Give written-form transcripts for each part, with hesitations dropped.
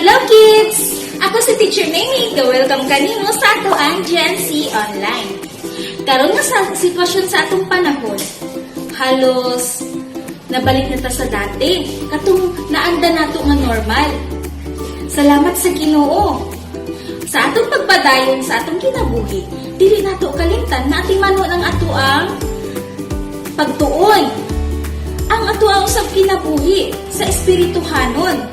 Adlaw, kids! Ako si Teacher Mamie, ga-welcome kanimo sa atoang GNC Online. Karon nga sa sitwasyon sa atong panahon, halos nabalik na ta sa dati, katong naanda nato nga normal. Salamat sa Ginoo. Sa atong pagpadayon sa atong kinabuhi, dili nato kalimtan na atimanon ang atoang pagtuon, ang atoang usab kinabuhi sa espirituhanon.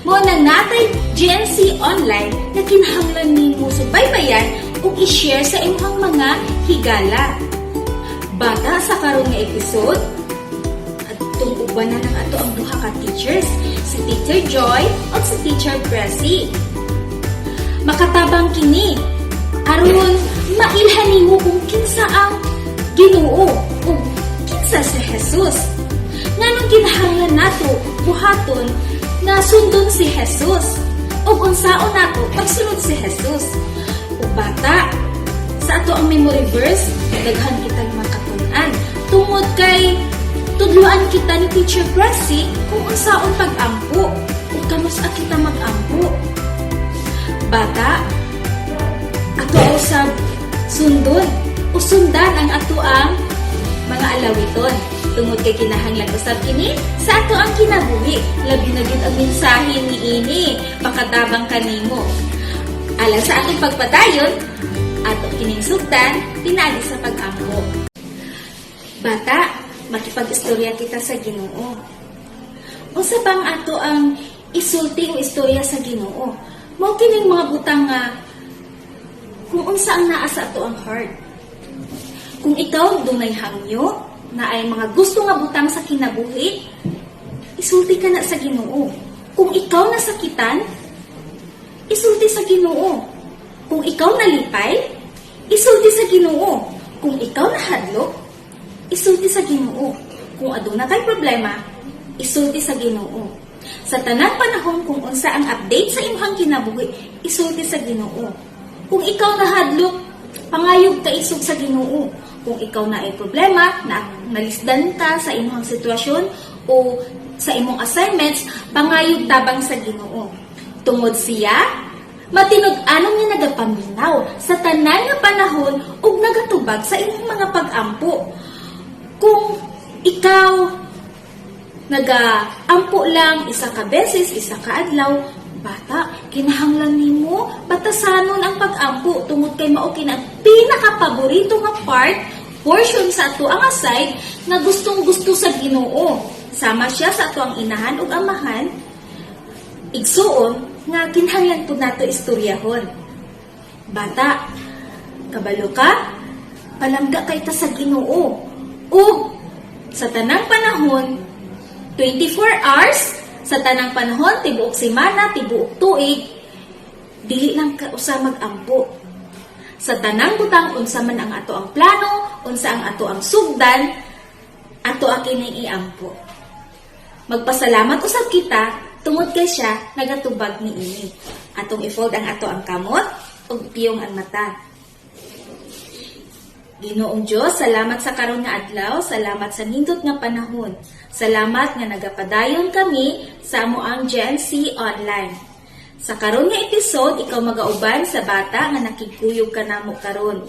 Mao na natay GNC Online na kinahanglan nimo subaybayan ug i-share sa imong mga higala. Bata, sa karon nga episode, atong ubanan ang atoang duha ka teachers, si Teacher Joy ug si Teacher Pressy. Makatabang kini aron mailhan nimo kung kinsa ang Ginoo ug kinsa si Jesus. Nganong kinahanglan nato buhaton nga sundon si Jesus ug unsaon nato pagsunod si Jesus? Ug bata, sa atoang memory verse, daghan kitang makatun-an tungod kay tudloan kita ni Teacher Pressy kung unsaon pag-ampo ug kanus-a kita mag-ampo. Bata, ato usab sundon o sundan ang atoang mga alawiton tungod kay kinahanglan usab kini sa atoang kinabuhi, labi na gyud ang mensahe niini makatabang kanimo. Alang sa atong pagpadayon, ato kining sugdan pinaagi sa pag-ampo. Bata, makipag-istorya kita sa Ginoo. Unsa bang ato ang isulti o istorya sa Ginoo? Mao kining mga butang nga kung unsa ang naa sa atoang heart. Kung ikaw dunay hangyo, naay mga gusto nga butang sa kinabuhi, isulti ka na sa Ginoo. Kung ikaw nasakitan, isulti sa Ginoo. Kung ikaw nalipay, isulti sa Ginoo. Kung ikaw nahadlok, isulti sa Ginoo. Kung aduna kay problema, isulti sa Ginoo. Sa tanang panahon, kung unsa ang update sa imong kinabuhi, isulti sa Ginoo. Kung ikaw nahadlok, pangayog kaisog sa Ginoo. Kung ikaw naay problema, na nalisdan ka sa imong sitwasyon o sa imong assignments, pangayog tabang sa Ginoo. Tungod siya, matinud-anon nga nagapaminaw sa tanan nga panahon ug nagatubag sa imong mga pag-ampo. Kung ikaw nagaampo lang isa ka beses, isa ka adlaw, bata, kinahanglan nimo batasanon ang pag-ampo tungod kay mao kini ang pinaka-paborito nga part, portion sa atoang side nga gustong gusto sa Ginoo. Sama siya sa atoang inahan ug amahan, igsuon nga kinahanglan pud nato istoryahon. Bata, kabalo ka, palangga kay ta sa Ginoo. Ug sa tanang panahon, 24 hours, sa tanang panahon, tibuok semana, tibuok tuig, dili lang ka usa mag-ampo. Sa tanang butang, unsa man ang atoang plano, unsa ang atoang sugdan, ato kining iampo. Magpasalamat usab kita tungod kay siya nagatubag niini. Atong i-fold ang atoang kamot ug piyong ang mata. Ginoong Diyos, salamat sa karon nga adlaw, salamat sa nindot nga panahon. Salamat nga nagapadayon kami sa amoang GNC Online. Sa karon nga episode, ikaw magauban sa bata nga nakigkuyog kanamo karon.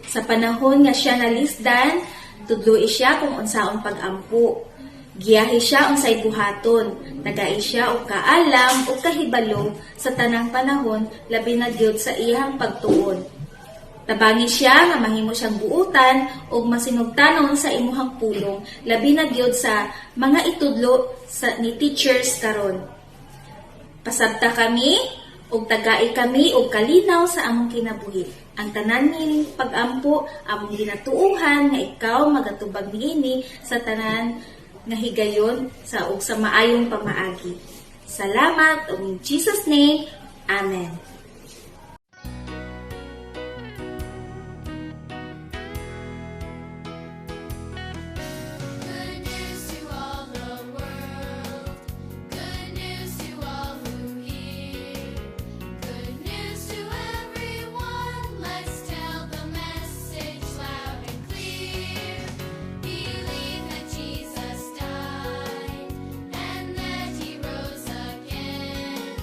Sa panahon nga siya nalisdan, tudloi siya kung unsaon pag-ampo. Giyahi siya unsay buhaton, tagai siya og kaalam ug kahibalo sa tanang panahon, labi na gyud sa iyang pagtuon. Tabangi siya nga mahimo siyang buutan ug masinugtanon sa imuhang pulong, labi na gyud sa mga itudlo sa ni teachers karon. Pasabta kami ug tagai kami og kalinaw sa among kinabuhi. Ang tanan nining pag-ampo among ginatuohan nga ikaw magatubag niini sa tanan nga higayon sa ug sa maayong pamaagi. Salamat ug in Jesus' name. Amen. Good news to all the world. Good news to all who hear. Good news to everyone. Let's tell the message loud and clear. Believe that Jesus died and that he rose again.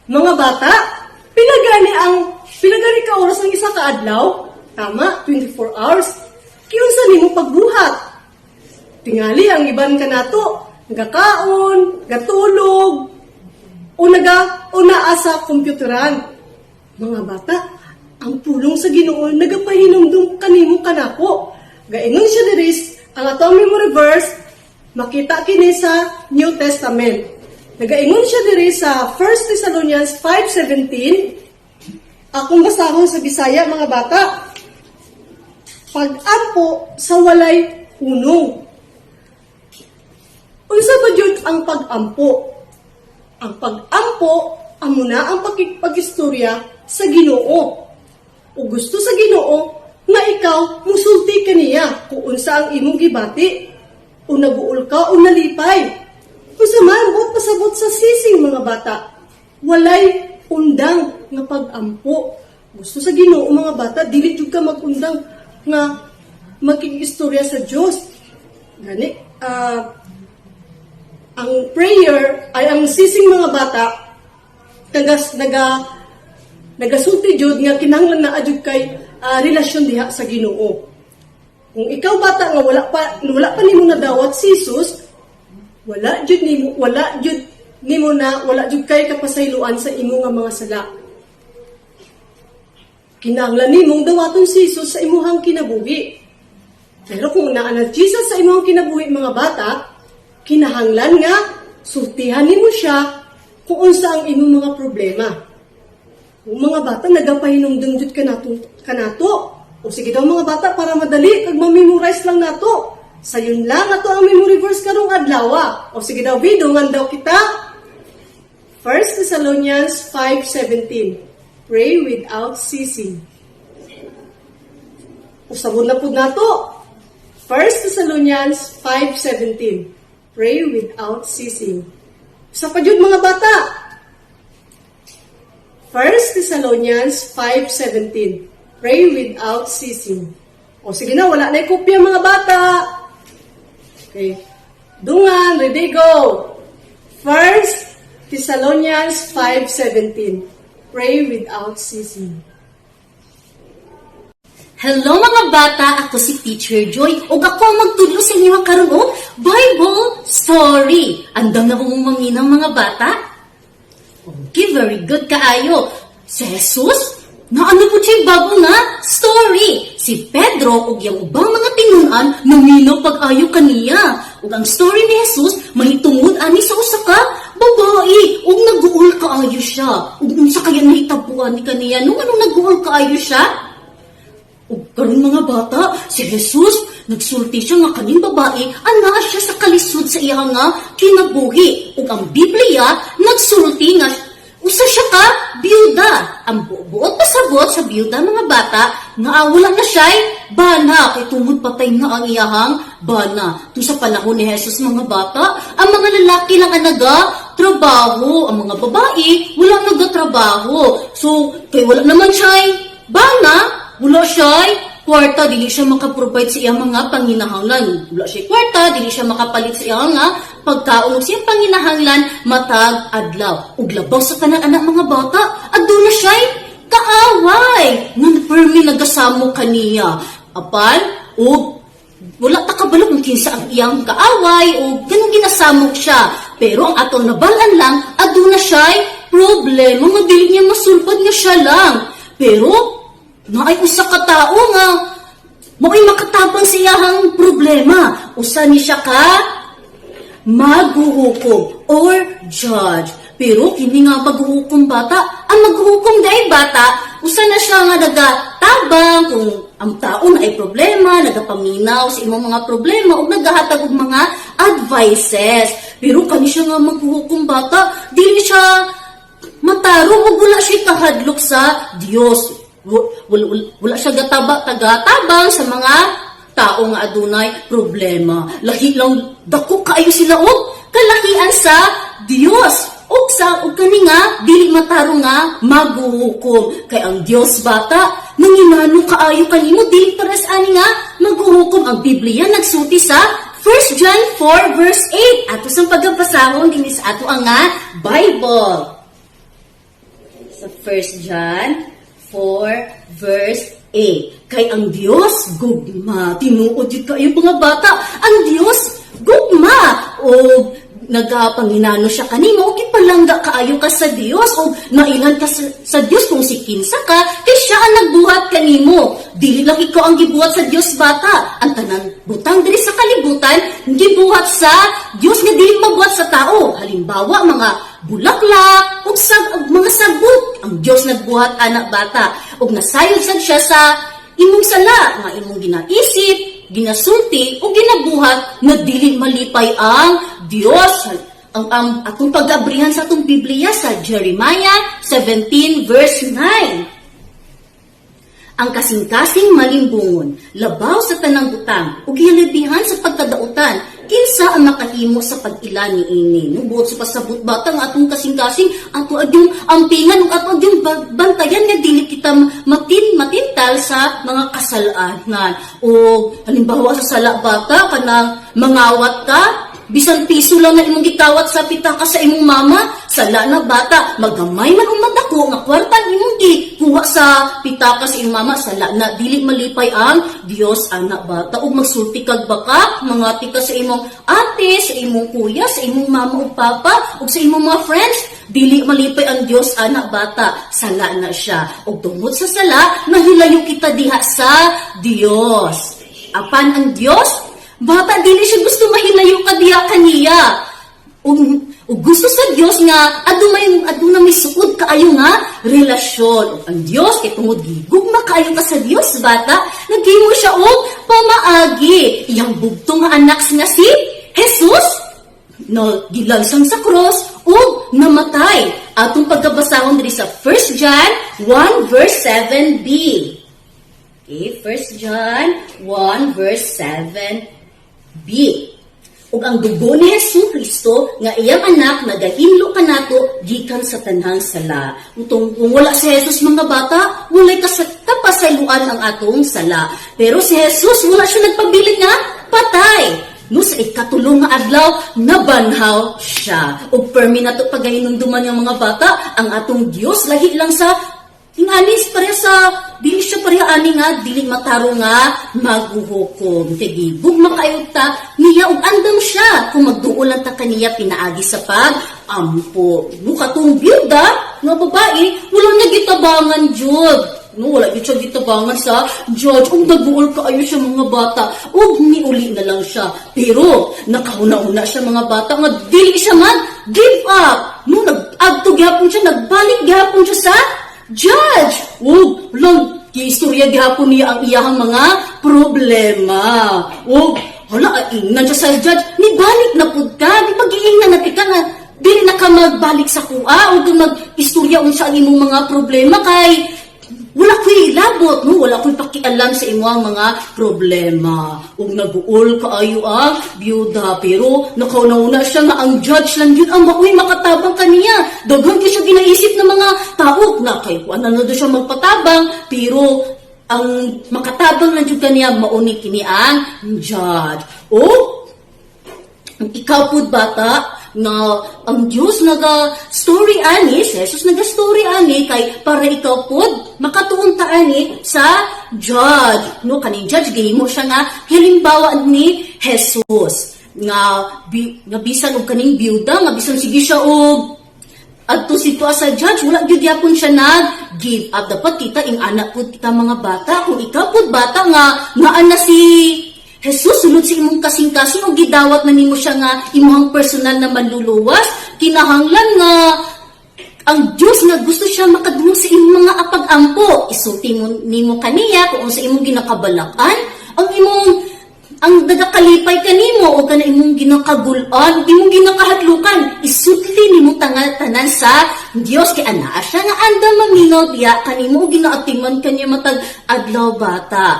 Mga bata, pila gani ka oras ang isa ka adlaw? Tama, 24 hours. Kiunsa nimo pagbuhat? Tingali ang iban kanato, nagakaon, gatulog, o naga o naa sa kompyuteran. Mga bata, ang pulong sa Ginoo nagapahinumdum kanimo kanako. Gaingon siya diri, ang atong memory verse makita kini sa New Testament. Nagaingon siya diri sa 1 Thessalonians 5:17. Akong basahon sa Bisaya, mga bata. Pag-ampo sa walay hunong. Unsa ba jud ang pag-ampo? Ang pag-ampo, amo na ang pakigpag-istorya sa Ginoo. O gusto sa Ginoo nga ikaw musulti kaniya kung unsa ang imong gibati o naguol ka o nalipay. Unsa man buot pasabot sa ceasing, mga bata? Walay undang nga pag-ampo. Gusto sa Ginoo, mga bata, dili jud ka magundang nga makig-istorya sa Dios. Gani, ang prayer ay ang ceasing, mga bata, tagas nagasulti jud nga kinahanglan naa jud kay relasyon diha sa Ginoo. Kung ikaw, bata, nga wala pa nimo nadawat si Jesus, wala jud nimo na wala jud kay kapasayloan sa imo nga mga sala. Kinahanglan nimong dawaton si Jesus sa imuhang kinabuhi. Pero kung naa na Jesus sa imong kinabuhi, mga bata, kinahanglan nga sultihan nimo siya kung unsa ang imong mga problema. Kung mga bata, nagapahinumdum jud kanato. O sige daw, mga bata, para madali kag ma-memorize lang nato. Sayon lang ato ang memory verse karong adlaw. O sige daw, bidungan daw kita. 1 Thessalonians 5:17. Pray without ceasing. Usabon na pud nato. 1 Thessalonians 5:17. Pray without ceasing. Sa pa jud, mga bata. 1 Thessalonians 5:17. Pray without ceasing. O sige na, wala na kopya, mga bata. Okay. Dungan, ready, go. 1 Thessalonians 5:17. Pray without ceasing. Hello, mga bata, ako si Teacher Joy ug ako ang magtudlo sa inyo karon og Bible story. Andam na mo maminaw, mga bata? Okay, very good kaayo. Si Jesus, na ano po siya bago nga story. Si Pedro ug iyang ubang mga tinunan naminaw pag-ayo kaniya. Ug ang story ni Jesus mahitungod ani sa usa ka babae ug naguol kaayo siya. Ug unsa kaya nahitabuan ni kaniya nung anong naguol kaayo siya? Ug karon, mga bata, si Jesus nagsulti siya nga kaning babae anaa siya sa kalisod sa iya nga kinabuhi. Ug ang Biblia nagsulti nga usa siya ka biyuda. Ang buot pasabot sa biyuda, mga bata, nga wala na siya'y bana kay tungod patay na ang iyahang bana. Tung sa panahon ni Jesus, mga bata, ang mga lalaki lang ang naga trabaho, ang mga babae wala nagatrabaho. So kay wala naman siya'y bana, wala siya'y kwarta, dili siya makaprovide sa iyang mga panginahanglan. Wala siya kwarta, dili siya makapalit sa iyang nga pagkaon ug sa iyang panginahanglan matag adlaw. Ug labaw sa tanan anak, mga bata, aduna siya'y kaaway nga permi nagasamo kaniya. Apan ug wala ta kabalo kung kinsa ang iyang kaaway o ganun ginasamok siya. Pero ang atong nabal-an lang, aduna siya'y problema nga dili niya masulbad nga siya lang. Pero naay usa ka tao nga mao'y makatabang sa iyahang problema. Usa ni siya ka maghuhukom or judge. Pero kini nga maghuhukom, bata, ang maghuhukom dahil, bata, usa na siya nga nagatabang kung ang tao na ay problema, nagapaminaw sa imong mga problema ug nagahatag og mga advices. Pero kani siya nga maghuhukom, bata, dili siya matarong ug wala siya kahadlok sa Dios. Wala siya gataba tagatabang sa mga tao nga adunay problema. Lahi lang dako kaayo sila og kalahian sa Dios. Ug sa ug kani nga dili matarong nga maghuhukom kay ang Dios, bata, nanginano kaayo kanimo, dili pares ani nga maghuhukom. Ang Biblia nagsulti sa 1 John 4 verse 8 ato sang pagabasahon dinhi sa ato ang nga Bible. 1 John 4 verse 8. Kay ang Dios gugma. Tinuod jud kayo, mga bata. Ang Dios gugma. O nagapanginano siya kanimo o gipalangga kaayo ka sa Dios o nailhan ka sa Dios kung si kinsa ka, kay siya ang nagbuhat kanimo. Dili lang ikaw ang gibuhat sa Dios, bata. Ang tanan butang diri sa kalibutan gibuhat sa Dios nga dili mabuhat sa tao. Halimbawa, mga bulaklak ug sag ug mga sagbot, ang Dios nagbuhat ana, bata. Ug nasayod sad siya sa imong sala nga imong ginaisip, ginasulti o ginabuhat nga dili malipay ang Dios. Ang atong pag-abrihan sa atong Biblia sa Jeremiah 17 verse 9. Ang kasing-kasing malimbungon, labaw sa tanang butang, ug hilabihan sa pagkadautan, kinsa ang makahimo sa pag-ila niini? No, buot sa pasabot, bata, nga atong kasing-kasing, ato adyong ampingan ug ato adyong bantayan nga dili kita matintal sa mga kasalanan. O halimbawa sa sala, bata, kanang mangawat ka, bisan piso lang na imong gikawat sa pitaka sa imong mama, sala na, bata. Magamay man o madako nga kwarta ang imong gikuha sa pitaka sa imong mama, sala na. Dili malipay ang Dios ana, bata. Ug magsulti kag baka, mangati ka sa imong ate, sa imong kuya, sa imong mama ug papa, ug sa imong mga friends, dili malipay ang Dios ana, bata. Sala na siya. Ug tungod sa sala, nahilayo kita diha sa Dios. Apan ang Dios, bata, dili siya gusto mahilayo ka diha kaniya. Ug gusto sa Dios nga aduna may suod kaayo nga relasyon. Ug ang Dios, kay tungod gigugma kaayo ka sa Dios, bata, naghimo siya og pamaagi. Iyang bugtong nga anak nga si Jesus no gilansang sa cross ug namatay. Atong pagkabasahon diri sa 1 John 1 verse 7b. Okay, 1 John 1 verse 7b. Ug ang dugo ni Hesus Kristo nga iyang anak nagahinlo kanato gikan sa tanang sala. Kung wala si Jesus, mga bata, walay kapasayloan ang atong sala. Pero si Jesus, wala siya nagpabilin nga patay. No, sa ikatulo nga adlaw, nabanhaw siya. Ug permi nato pagahinumduman ng mga bata, ang atong Dios lahi lang sa tingalis pareha sa dili siya pareha ani nga dili matarong nga maghuhukom, kay gigugma kayo ta niya ug andam siya kung magduol lang ta kaniya pinaagi sa pag ampo. No, katong byuda nga babae, wala na gitabangan jud, no, wala gyud siya gitabangan sa judge ug naguol kaayo siya, mga bata, ug niuli na lang siya. Pero nakahuna-huna siya, mga bata, nga dili siya mag give up. No, nag-adto gyapon siya, nagbalik gyapon siya sa judge. Ug lang giistorya gihapon niya ang iyahang mga problema. Ug hala, ingnan siya sa judge, "Nibalik na pud ka, di ba giingnan na ka nga dili na ka magbalik sa kuha o mag-istorya unsa ang imong mga problema kay wala ko'y labot, no? Wala ko'y pakialam sa imong mga problema." Ug naguol kaayo ang byuda, pero nakauna-una siya nga ang judge lang yun ang maoy makatabang kaniya. Daghan gyud siya ginaisip ng mga tao na kay kuan na daw siya magpatabang, pero ang makatabang lang jud kaniya mao ni kini ang judge. O ikaw pud, bata, nga ang Dios naga story ani, si Jesus naga story ani kay para ikaw pud makatuon ta ani sa judge. No, kaning judge gihimo siya nga halimbawa ni Jesus nga bisan og kaning byuda nga bisan sige siya og adto sitwa sa judge, wala gyud gyapon siya nag give up. Dapat kita ing anak pud kita, mga bata. Kung ikaw pud, bata, nga naa na si Jesus sulod sa imong kasing-kasing o gidawat na nimo siya nga imong personal na manluluwas, kinahanglan nga ang Dios nga gusto siya makadungog sa imong mga apag-ampo. Isulti mo nimo kaniya kung unsa imong ginakabalakan, ang imong ang nagakalipay kanimo o kana imong ginakagul-an, imong ginakahadlukan, isudli nimo tangal tanan sa Dios kay anaa siya nga andam maminaw diya kanimo o ginaatiman kaniya matag adlaw, bata.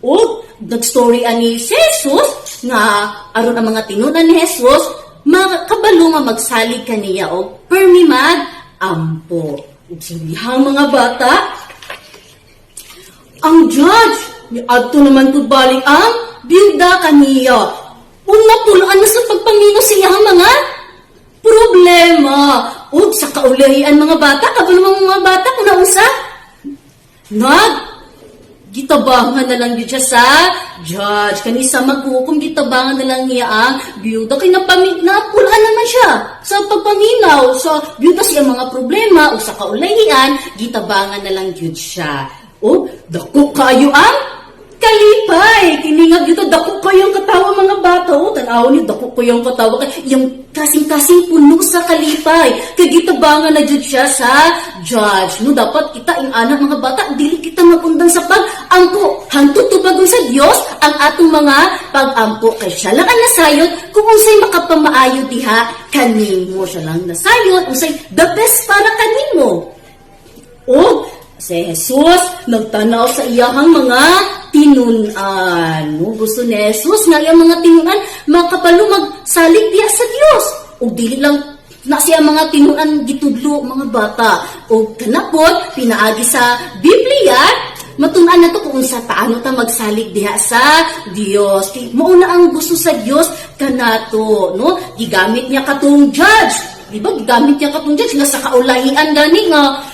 O nagstory ani si Jesus nga aron ang mga tinunan ni Jesus makabalo nga magsalig kaniya og permi mag ampo. Ug sa mga bata, ang judge, adto naman pud balik ang byuda kaniya. Una pulaan na sa pagpaminaw sa iyang mga problema. Ug sa kaulahian, mga bata, kabalo mga bata kung naunsa? Gitabangan na lang yun siya sa judge. Kani sa maghukom, gitabangan na lang niya ang byuda. Kay napulaan naman siya sa pagpaminaw. Sa byuda siya mga problema o sa kaulahian, gitabangan na lang yun siya. O, dako kayo ang kalipay. Kini nga dito, dako kayo ang katawa, mga bata. O, tanaw niyo, dako kayo ang katawa. Kay yung kasing-kasing puno sa kalipay. Kay gitabangan na jud siya sa judge. No, dapat kita, ing anak, mga bata, dili kita magundang sa pag-ampo. Hangtod tubagon sa Dios ang atong mga pag-ampo. Kay siya lang ang nasayod kung unsay makapamaayo diha kanimo. Siya lang nasayod unsay the best para kanimo. O si Jesus nagtanaw sa iyahang mga tinun-an. No, gusto ni Jesus nga iyang mga tinun-an makabalo magsalig diha sa Dios. Ug dili lang na siya mga tinun-an gitudlo, mga bata. O kanapot pinaagi sa Biblia matun-an na to kung unsa paano ta magsalig diha sa Dios. Kay mao na ang gusto sa Dios kanato, no? Gigamit niya katong judge. Di ba? Gigamit niya katong judge nga sa kaulahian gani nga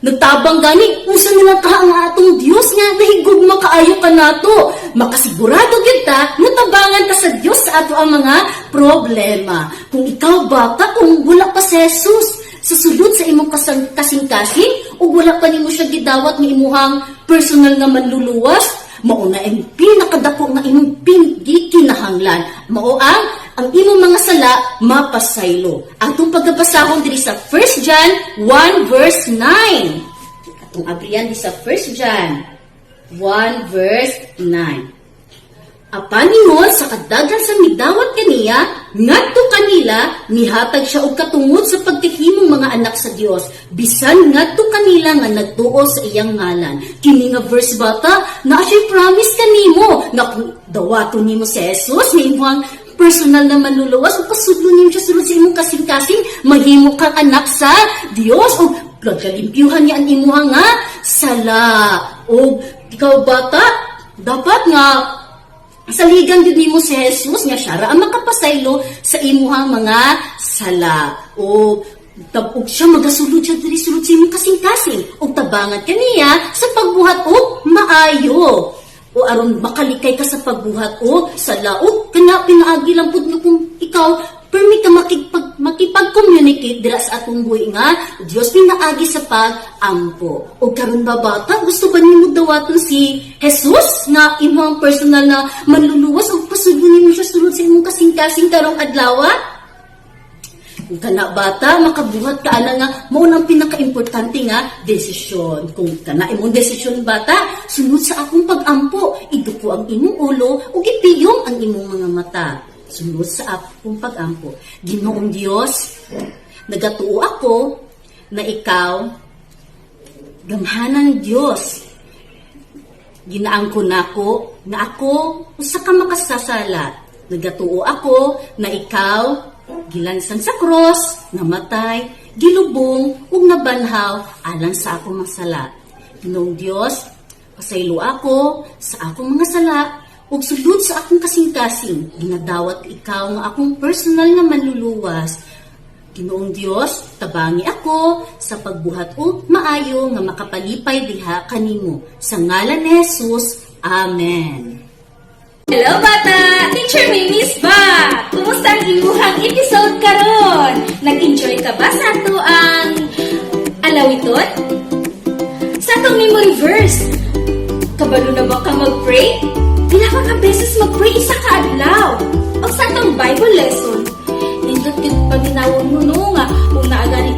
nagtabang gani, usa na lang ka ang atong Dios nga nahigugma kaayo kanato. Makasigurado gyud ta natabangan ta sa Dios sa ato ang mga problema. Kung ikaw, bata, kung wala pa si Jesus sa sulod sa imong kasing-kasing ug wala pa nimo siya gidawat nga imuhang personal nga manluluwas, mao na ang pinakadako nga imong gikinahanglan. Mao ang imong mga sala mapasaylo. Atong pagkabasahon diri sa 1 John 1 verse 9. Atong abriyan di sa 1 John 1 verse 9. Apan ingon sa kadaghan sa midawat kaniya, ngadto kanila nihatag siya og katungod sa pagkahimong mga anak sa Dios, bisan ngadto kanila nga nagtuo sa iyang ngalan. Kini nga verse, bata, naa siya promise kanimo nga kung dawaton nimo si Jesus nga imong personal na manluluwas ug pasudlo nimo siya sulod sa imong kasing-kasing, mahimo kang anak sa Dios ug pagkalimpyuhan niya ang imuha nga sala. Og ikaw, bata, dapat nga saligan gyud nimo si Jesus nga siya ra ang makapasaylo sa imuhang mga sala. O tab-og siya magasulod siya diri sulod sa imong kasing-kasing ug tabangan kaniya sa pagbuhat og maayo. O aron makalikay ka sa pagbuhat og sala o kana pinaagi lang pud nga kung ikaw permi ka makipag-communicate dira sa atong buhi nga Dios pinaagi sa pag-ampo. O karon ba, bata, gusto ba nimo dawaton si Jesus nga imong personal na manluluwas ug pasudlo nimo siya sulod sa imong kasing-kasing karong adlaw? Kung kana, bata, makabuhat ka ana nga mao nang pinakaimportante nga desisyon. Kung kana imong desisyon, bata, sunod sa akong pag-ampo, iduko ang imong ulo ug ipiyong ang imong mga mata. Sunod sa akong pag-ampo. Ginoong Dios, nagatuo ako na ikaw gamhanang Dios. Ginaangkon nako nga ako usa ka makasasala. Nagatuo ako na ikaw gilansan sa cross, namatay, gilubong ug nabanhaw alang sa akong mga sala. Ginoong Dios, pasaylo ako sa akong mga sala ug sulod sa akong kasing-kasing. Ginadawat ikaw nga akong personal nga manluluwas. Ginoong Dios, tabangi ako sa pagbuhat og maayo nga makapalipay diha kanimo. Sa ngalan ni Jesus. Amen. Hello, bata! Teacher Mimi's back! Kumusta ang imuhang episode karon? Nag-enjoy ka ba sa ato ang alawiton? Sa atong memory verse, kabalo na ba ka mag-pray? Pila ka ka beses mag-pray isa ka adlaw? O sa atong Bible lesson, nindot gyud paminawon mo, no, nga kung naa gani